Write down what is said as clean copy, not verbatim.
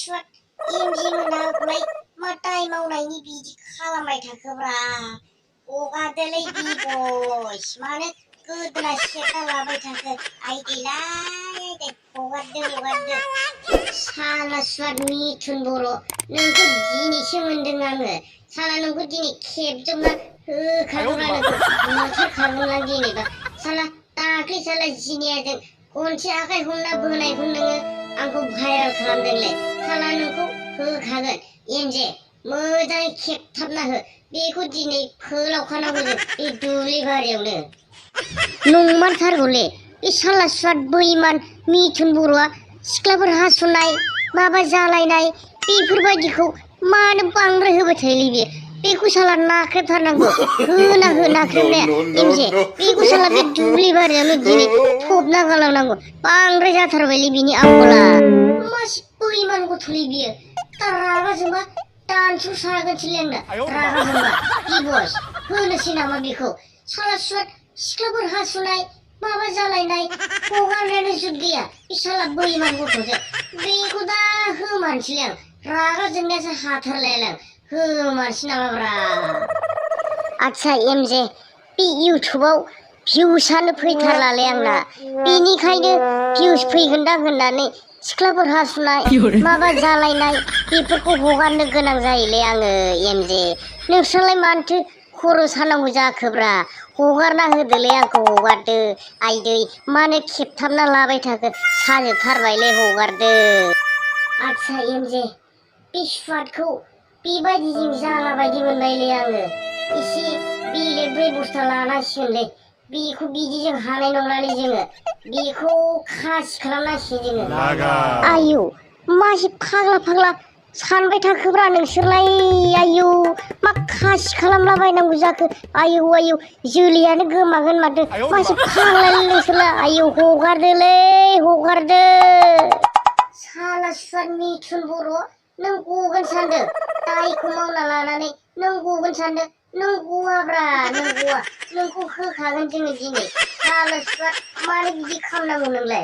सुवाद इमजि मोनाखौलाय मा टाइमावनायनि बिदि खालामबाय थाखोब्रा हगारदोलै बिबस मानो गोदोना सेरना लाबाय थाखो आइदैलाय आइदै हगारदो साला सुवाद मिथुन बर' नोंखौ दिनैसो मोनदों आङो साला नोंखौ दिनै खेबजोबना होखागोन नोंखौ बुथारखागोन आं दिनैबा साला दाख्लै साला जिनियाजों खनसे आखाइ हमना बोनायखौ नोङो आंखौ भाइरेल खालामदोंलै साला नोंखौ होखागोन एमजे मोजाङै खेबथाबना हो बेखौ दिनै फोलावखानांगौ जों बे दुब्लि बारियावनो नंमारथारगौलै बे साला सुवाद बैमान मिथुन बर'आ सिख्लाफोर हासुनाय माबा जालायनाय बेफोरबायदिखौ मानो बांद्राय होबाय थायोलै बियो बेखौ साला नाख्रेबथारनांगौ होना हो नाख्रेबनाया एमजे बेखौ साला बे दुब्लि बारियावनो दिनै फबना गालांनांगौ बांद्राय जाथारबायलै बिनि आखला मासे बैमान गथ'लै बियो दा रागा जोंबा दानस'सागोनसैलै आंना रागा जोंबा बिबस होनोसै नामा बेखौ साला सुवाद सिख्लाफोर हासुनाय माबा जालायनाय हगारनायानो जुद गैया बे साला बैमान गथ'जों बेखौ दा होमारसैलै आं रागा जोंनायासो हाथारलायलां होमारसै नामाब्रा आदसा एमजे बे इउटुबाव भिउसआनो फैथारलालै आंना बेनिखायनो भिउस फैगोनदां होननानै सिख्लाफोर हासुनाय माबा जालायनाय बेफोरखौ हगारनो गोनां जायोलै आङो एमजे नोंस्रालाय मानोथो खर' सानांगौ जाखोब्रा हगारना होदोलै आंखौ हगारदो आइदै मानो खेबथाबना लाबाय थाखो साजोबथारबायलै हगारदो आदसा एमजे बे सुवादखौ बेबायदिजों जालाबायदि मोनबायलै आङो एसे बेलेग बेबस्था लानांसिगोनलै बेखौ बिदिजों हानाय नंलालै जोङो बेखौ खासि खालामनांसिगोन जोङो आयौ मासे फाग्ला सानबाय थाखोब्रा नोंसोरलाय आयौ मा खासि खालामलाबायनांगौ जाखो आयौ जोलैयानो गोमागोन माथो मासे फाग्लालै नोंसोरलाय आयौ हगारदोलै हगारदो साला सुवाद मिथुन बर' नों गगोन सानदों दायखौ मावना लानानै नों गगोन सानदों नों गवाब्रा नों गवा नोंखौ होखागोन जोङो दिनै साला सुवाद मानो बिदि खालामनांगौ नोंलाय